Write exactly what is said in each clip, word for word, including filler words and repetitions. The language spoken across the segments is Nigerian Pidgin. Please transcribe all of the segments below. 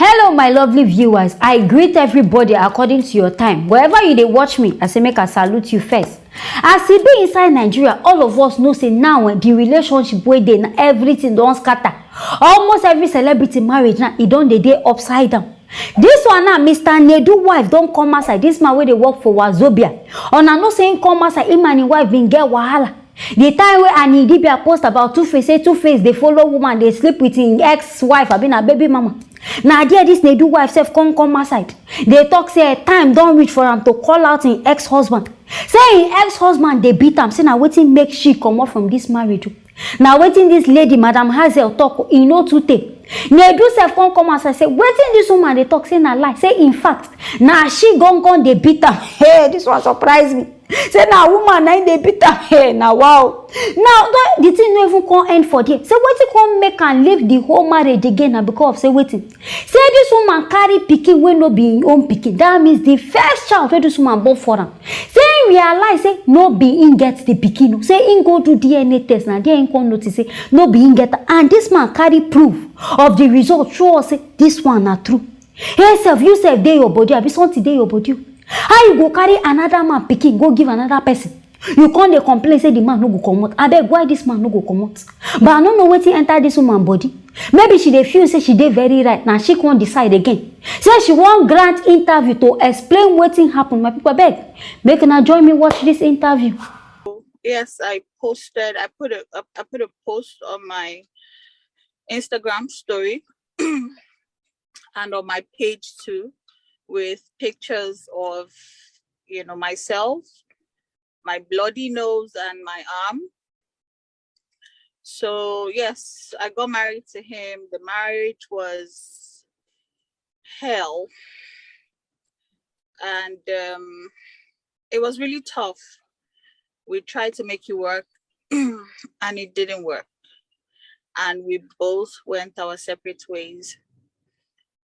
Hello, my lovely viewers. I greet everybody according to your time. Wherever you dey watch me, I say make I salute you first. As e be inside Nigeria, all of us know say now, eh, the relationship wey dey na, everything don scatter. Almost every celebrity marriage now, e don dey dey upside down. This one now, Mister Nedu wife don come outside. This man wey dey work for Wazobia, una know say him come outside, him and him wife bin get wahala. The time wey Annie Idibia post about Two Face, say Two Face dey follow woman, dey sleep with him ex-wife, abi na baby mama. Na there this Nedu wife sef come come outside. Dey talk say, eh, time don reach for am to call out him ex-husband. Say him ex-husband dey beat am, say na wetin make she comot from this marriage o. Na wetin this lady, Madam Hazel, talk o, e no too tey. Nedu sef come come outside say wetin this woman dey talk, say na lie. Say in fact, na she gangan dey beat am. Hey, this one surprise me. Say na woman na im dey beat am. Hey, na wow. Now, the, the thing no even come end for there. Say wetin come make am leave the whole marriage again na because of say wetin? Say this woman carry pikin wey no be im own pikin. That means the first child wey this woman born for am. Say im realize say no be im get the pikin o. Say im go do D N A test, na there im come notice say no be im get am. And this man carry proof of the result, show us say this one na true. Hey sef, you sef dey your body, abi something dey your body o. How you go carry another man pikin go give another person? You come dey complain say the man no go comot. Abeg, why this man no go comot? But I no know wetin enter this woman body. Maybe she dey feel say she dey very right, na she come decide again. Say she wan grant interview to explain wetin happen. My people, abeg, make una join me watch this interview. Yes, I posted. I put a I I put a post on my Instagram story and on my page too, with pictures of, you know, myself, my bloody nose, and my arm. So yes, I got married to him. The marriage was hell, and um, it was really tough. We tried to make it work, and it didn't work. And we both went our separate ways.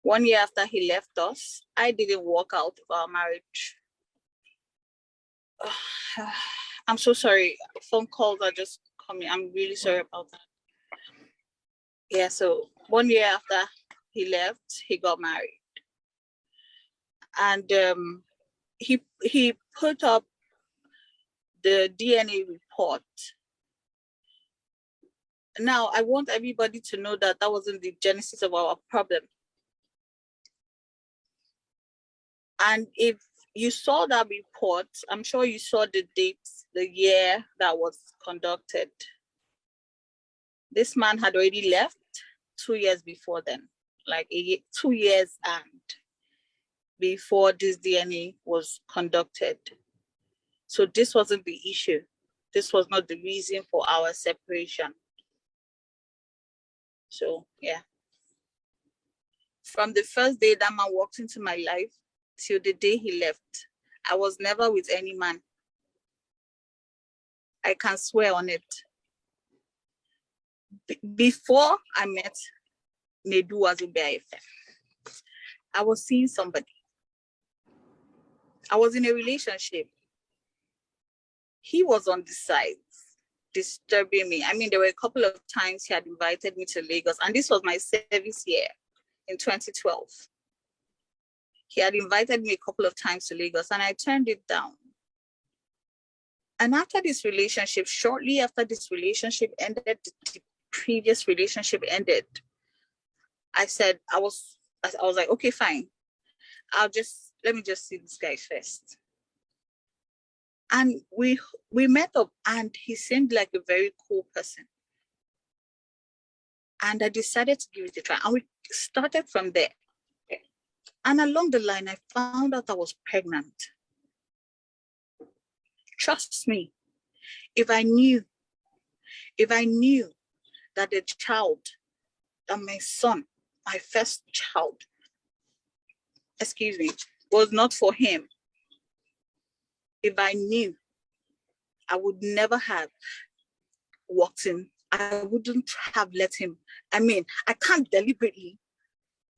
One year after he left us, I didn't walk out of our marriage. I'm so sorry. Phone calls are just coming. I'm really sorry about that. Yeah, so one year after he left, he got married. And um, he he put up the D N A report. Now, I want everybody to know that that wasn't the genesis of our problem. And if you saw that report, I'm sure you saw the date, the year that was conducted. This man had already left two years before then, like a year, two years and before this D N A was conducted. So this wasn't the issue. This was not the reason for our separation. So, yeah. From the first day that man walked into my life till the day he left, I was never with any man. I can swear on it. B- before I met Nedu Wazobia F M, I was seeing somebody. I was in a relationship. He was on the side disturbing me. I mean, there were a couple of times he had invited me to Lagos, and this was my service year in twenty twelve. He had invited me a couple of times to Lagos, and I turned it down. And after this relationship, shortly after this relationship ended, the previous relationship ended, I said, I was, I was like, okay, fine. I'll just, let me just see this guy first. And we we met up, and he seemed like a very cool person. And I decided to give it a try. And we started from there. And along the line, I found out I was pregnant. Trust me, if I knew, if I knew that the child, that my son, my first child, excuse me, was not for him, if I knew, I would never have walked in. I wouldn't have let him. I mean, I can't deliberately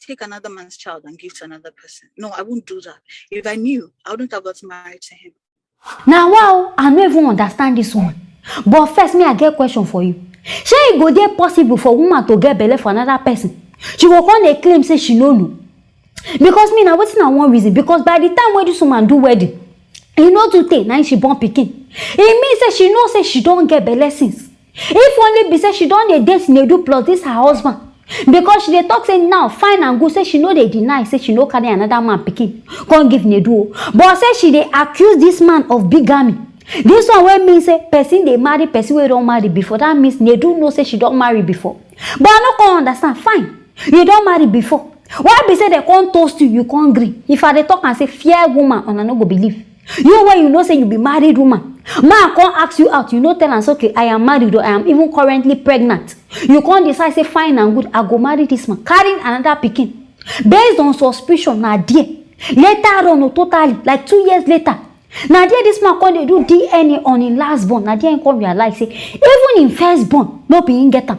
take another man's child and give to another person. No, I won't do that. If I knew, I wouldn't have got married to him. Na wow, I no even understand this one. But first, me, I get question for you. Shey e go dey possible for woman to get belle for another person? She go come dey claim say she no know. Because me, na wetin I wan reason, because by the time wey this woman do wedding, e no too tey na im she born pikin. E mean say she know say she don get belle since. If only be say she don dey date Nedu plus this her husband, because she dey talk say now fine and good, say she no dey deny say she no carry another man pikin come give Nedu o, but say she dey accuse this man of bigamy. This one wey mean say person dey marry person wey don marry before, that means Nedu know say she don marry before. But I no come understand. Fine, you don marry before, why be say dem come toast you, you come gree? If I dey talk am say fear woman, una no go believe. You wey you know say you be married woman, man come ask you out, you no tell am say okay, I am married or I am even currently pregnant. You come decide say fine and good, I go marry this man, carrying another pikin. Based on suspicion, na there later on o, totally like two years later, na there this man come dey do D N A on im last born. Na there im come realize say even im first born no be im get am.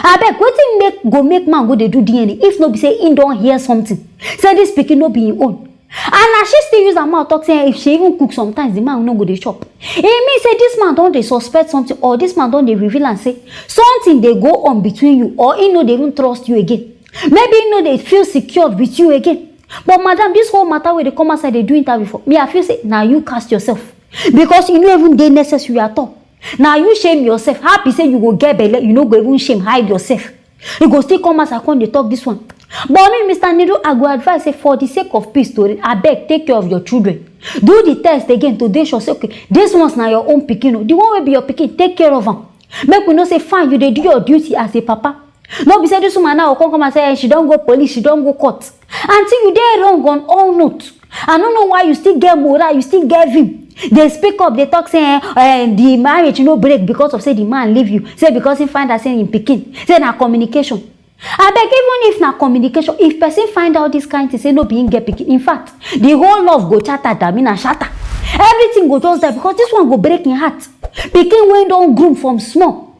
Abeg, wetin make go make man go dey do D N A if no be say im don hear something say this pikin no be im own? And na she still use her mouth talk say if she even cook sometimes, the man no go dey chop. E mean say this man don dey suspect something, or this man don dey reveal am say something dey go on between you, or he no dey even trust you again. Maybe he no dey feel secured with you again. But madam, this whole matter wey dey come outside dey do interview for me, I feel say na you cast yourself, because e no even dey necessary at all. Na you shame yourself. How be say you go get belle, you no go even shame, hide yourself? You go still come outside come dey talk this one. But me, Mister Nedu, I go advise say for the sake of peace, to abeg take care of your children. Do the test again to dey sure say okay, this ones na your own pikin o. The one wey be your pikin, take care of am. Make we know say fine, you dey do your duty as a papa. No be say this woman now go come come and say, eh, she don go police, she don go court. Aunty, you dey wrong on all note. I no know why you still get morale, you still get vim dey speak up, dey talk say, eh, eh, the marriage no break because of say the man leave you, say because he find out say him pikin, say na communication. Abeg, even if na communication, if person find out this kind thing say no be him get pikin, in fact, the whole love go chatter, damina shatter. Everything go just die because this one go break him heart. Pikin wey don groom from small,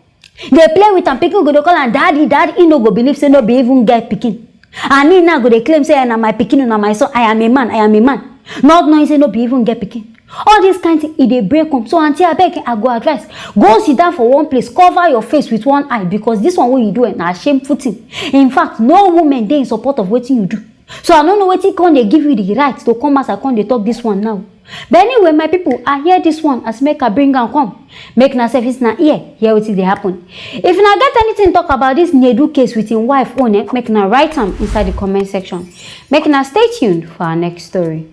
dey play with am, pikin go dey call am daddy, daddy. He no go believe say no be even get pikin. And he now go dey claim say, eh, na my pikin, na my son, I am a man, I am a man, not knowing say no be even get pikin. All this kind thing, e dey break home. So aunty, abeg, I go advise, go sit down for one place, cover your face with one eye, because this one wey you do, eh, na shameful thing. In fact, no woman dey in support of wetin you do. So I no know wetin come dey give you the right to come outside come dey talk this one now. But anyway, my people, I hear this one as make I bring am come. Make na service na ear, hear wetin dey happen. If na get anything talk about this Nedu case with him wife own, eh, make na write am inside the comment section. Make na stay tuned for our next story.